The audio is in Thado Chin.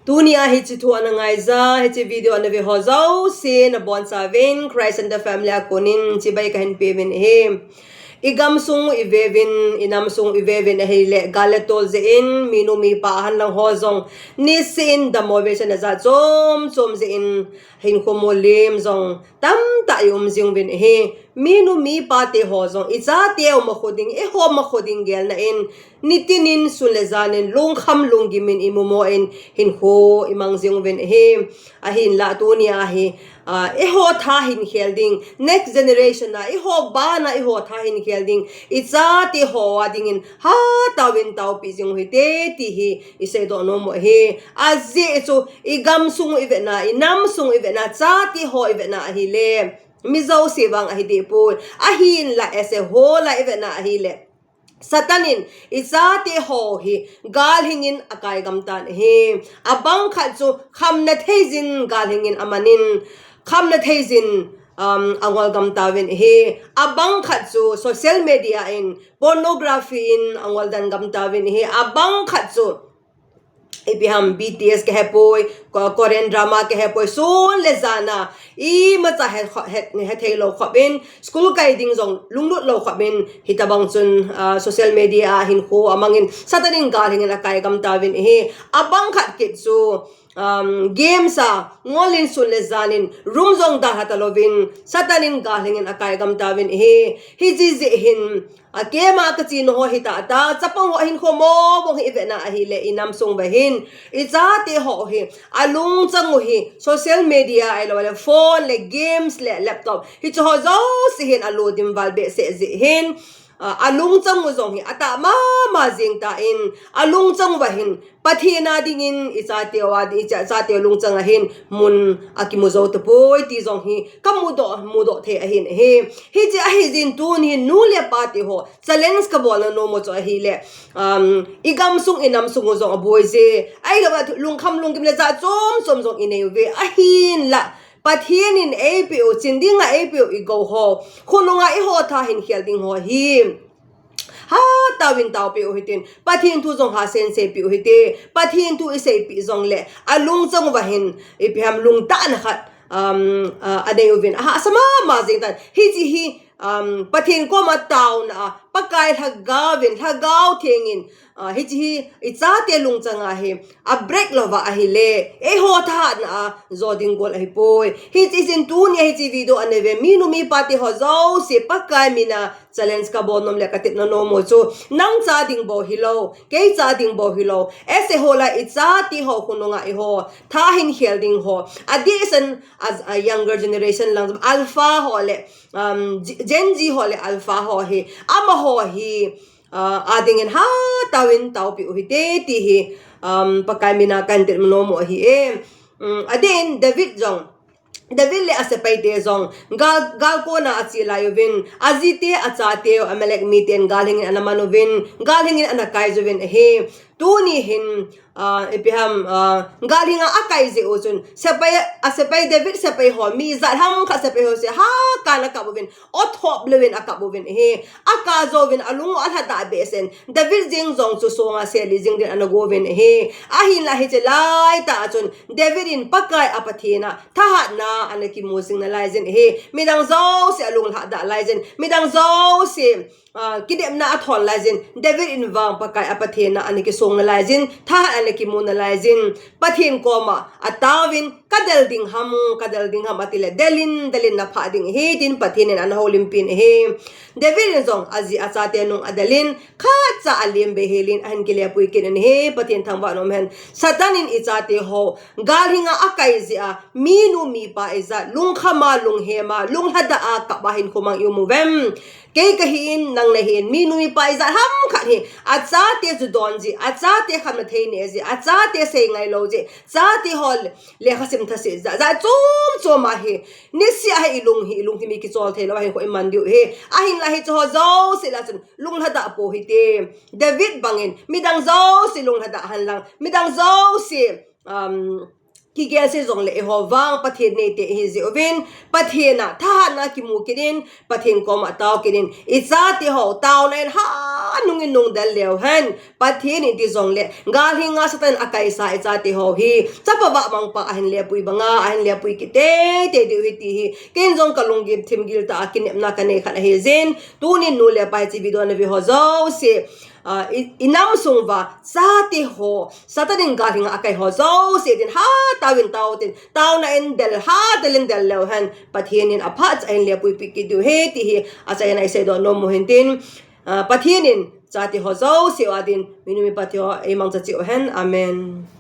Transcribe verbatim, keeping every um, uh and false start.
Tunia hiche thu ana ngaija, hiche video ana ve ho jouse nabonchauvin, Christ and the Family a konin chibai kahin peuvin ahi. I gamsung u i veuvin, i namsung u i veuvin ahile, gal le tol jeh in, minu mipa ahin lang ho jong, niseh in dammo vetsahna jat chom chom jeh in, hinkho molhem jong tamtah i um jing uvin ahi. Minu mipa te ho jong, i chate u makho ding, eiho makho ding gelna in, nitin in, sun le jan in, lungkham lunggim in, i mumo in, hinkho i mang jing uvin ahi. Ahinlah tunia hi, ah, eiho tha hin khel ding, next generation a, eiho bana eiho tha hin khel ding, i chate ho a dingin, hatah in taopi jing u hite, ti hi i seidoh nom u ahi. Ajeh chu, i gamsung u i vetna, i namsung u i vetna, chate ho i vetna ahile, mi jouse vang ahi deh poi. Ahinlah as a whole a i vetna ahile, Satan in i chate ho hi galhing in akai gam tan ahi. Abang khat chu khamna thei jin galhing in aman in, khamna thei jin, um, angol gam tauvin ahi. Abang khat chu social media in, pornography in angol dan gam tauvin ahi. Abang khat chu ipi ham, B T S kahe poi, Ko-, Korean drama kahe poi, sun le jan a imacha he, he, hethei lou khop in, school kai ding jong lunglut lou khop in, hitobang chun, ah, social media a hinkho amang in, Satan in galhing in akai gam tauvin ahi. Abang khat kit chu, um, games a ngol in, sun le jan in, room jong dalha talouvin, Satan in galhing in akai gam tauvin ahi. Hiche jeh hin, a, keima kache nau ho hita ta, chapang ho hinkho mo bong hi i vetna ahile, i namsung uva hin, i chate ho hi, alungchang u hi social media ahilou le, phone le, games le, laptop, hiche ho jouse hin alo dimval behseh jeh hin, a, alungchang u jong hi atah mama jing tan, alungchang uva hin, Pathen a dingin i chate u a ding, i cha-, chate u lungchang a hin mun akimu jou tapoi ti jong hi kamudoh, mudoh thei ahin ahi. Hiche ahi jeh in tuni nu le pa te ho challenge kabol nom u chu ahile, um, i gamsung i namsung u jong aboi je. Ahilou le lungkham lunggim le jat chom chom jong i nei uve. Ahinlah Pathen in eipeh u, chin dinga eipeh u i gou ho, khonunga eiho tha hin khel ding ho hi, hatah in taopi u hitin, Pathen thu jong hasen sei pi u hite. Pathen thu i seipi jongle, alungchang uva hin, ipi ham, lungtahna khat, um, uh, anei uvin, ahahsa mama jing tan. Hiche hi, um, Pathen koma taona a, Pakai Lhagao vin, Lhagao Theng in, ah, hiche hi i chate lungchang a hi abreak louva ahile, eiho thahatna a jo ding gol ahipoi. Hiche jeh in tunia hiche video ana ve minu mipa te ho jouse Pakai mina challenge kabol nom le katepna nom u chu, nang cha ding bou hilou, kei cha ding bou hilou, as a whole a i chate ho khonunga eiho tha hin khel ding ho, adeh sen a, a younger generation lang, Alpha ho le, um, G-, Gen Z ho le Alpha ho hi, amaho hi, ah, adingin hatah in taopi u hite ti hi, um, Pakai mina kahin tepna nom u ahi e. Um, adeh in David jong, David le asepai te jong, gal, gal kona ache lai uvin, ajite, achate u, Amalek miten galhing in ana man uvin, galhing in ana kai uvin ahi. Tuni hin, ah, ipi ham, ah, galhing a akai jeh u chun, sepai, asepai David sepai ho, mi jat ham khat sepai ho jouse, ha, kana kap uvin, othop louvin akap uvin ahi. Akap jouvin alung u alhadah behseh in, David jeng jong chu songa seli jing din ana go uvin ahi. Ahinlah hiche laitah a chun, David in Pakai a Pathen a thahatna ana kimu jing nalai jin ahi. Midang jouse alung lhadah lai jin, midang jouse ah, kinepna athon lai jin, David in vang Pakai a Pathen a ana kisong nalai jin, thahat ana kimu nalai jin, Pathen koma ataovin, kadel ding ham, kadel ding ham atile, del in, del in naphah ding ahi, tin Pathen in ana houlimpi in ahi. David in jong aji achate nung adel in, khatcha alem behel in, ahin kilepui kit in ahi, Pathen thangvah in umhen. Satan in i chate ho galhing a akai jeh a, minu mipa ijat, lungkham a, lunghem a, lunglhadah a, kap a hinkho mang i um uvem? Kei kahin, nang nahin, minu mipa ijat ham khat hi, achate ju don jeh, achate khamna thei neh jeh, achate sei ngai lou jeh, chate ho le, lekhasim thase jeh, jat chom chom ahi, niseh a hi i lung hi, i lungthim hi kichol thei lou a hinkho i man diu ahi. Ahinlah hiche ho jouse lah a chun, lunglhadah pou hite. David bangin, midang jouse lunglhadah hen lang, midang jouse, um, kigel se jongle eiho vang Pathen neite ihi jeh uvin, Pathen a thahatna kimu kit in, Pathen koma tao kit in, ichate ho taona in hanung in nungdel leu hen, Pathen in ti jongle, galhinga Satan in akaisa ichate ho hi, chapa vahmangpa ahin lepui banga, ahin lepui kit teitei diu ahi ti hi, ken jong kalunggim thimgil tah a kinepna kanei khat ahi jin, tunin nu le pa hiche video nave ho jouse, ah, i, inam sung uva chate ho, Satan in galhinga akai ho jouse din hatah in tao tin, taona in del, hadel in del leu hen, Pathen in aphat cha in lepui pi kit diu ahi ti hi, achaina iseidoh nom u hintin, ah, Pathen in chate ho jouse uva din, minu mipa te ho eimangcha cheh u hen. Amen.